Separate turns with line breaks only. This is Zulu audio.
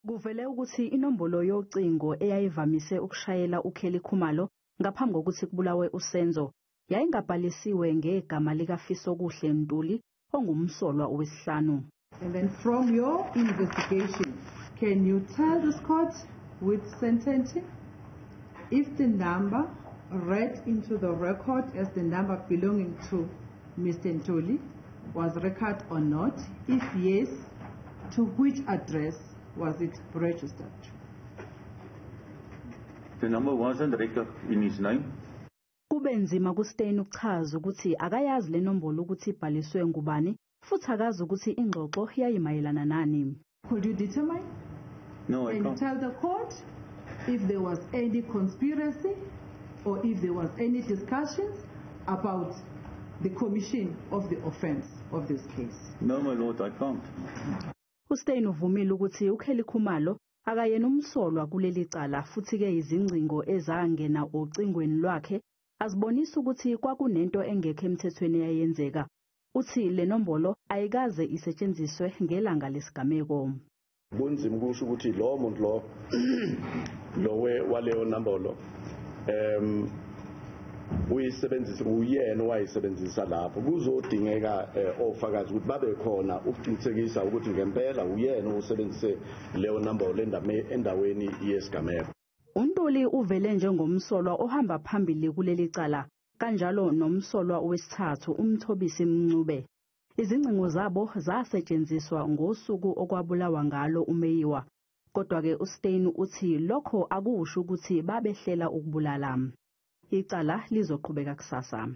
Kuvele ukuthi inombolo yocingo eyayivamise ukushayela uKelly Khumalo ngaphambi kokuthi kubulawe uSenzo yayingabhalisiwe ngegama likaFisokuhle Ntuli, ongumsolwa wesihlanu.
And then from your investigation, can you tell this court with certainty if the number read into the record as the number belonging to Mr. Ntuli was record or not? If yes, to which address was it registered?
The number wasn't recorded in his name.
Kube nzima kuSteyn ukuchaza ukuthi akayazi le nombolo ukuthi ibhaliswe ngubani, futhi akazi ukuthi ingxoxo yayimayelana nani.
Could you determine?
No, I
Can you
can't.
Tell the court if there was any conspiracy or if there was any discussions about the commission of the offense of this case?
No, my lord, I can't.
uSteyn uvumile ukuthi uKelly Khumalo akayena umsolwa kuleli cala, futhi-ke izingcingo ezangena ocingweni lwakhe azibonisa ukuthi kwakunento engekho emthethweni eyayenzeka. Uthi le nombolo ayikaze isetshenziswe ngelanga lesigameko.
Kunzima ukusho ukuthi lo muntu lo lowe waleyo nombolo uyisebenzisa, uyena owayisebenzisa lapho. Kuzodingeka ofakazi ukuthi babe khona ukuqinisekisa ukuthi ngempela uyena osebenzise leyo nombolo endaweni yesigameko.
UNtuli uvele njengomsolwa ohamba phambili kuleli cala, kanjalo nomsolwa wesithathu uMthobisi Mncube. Izingcingo zabo zasetshenziswa ngosuku okwabulawa ngalo uMeyiwa. Kodwa-ke uSteyn uthi lokho akusho ukuthi babehlela ukubulala. Icala lizoqhubeka kusasa.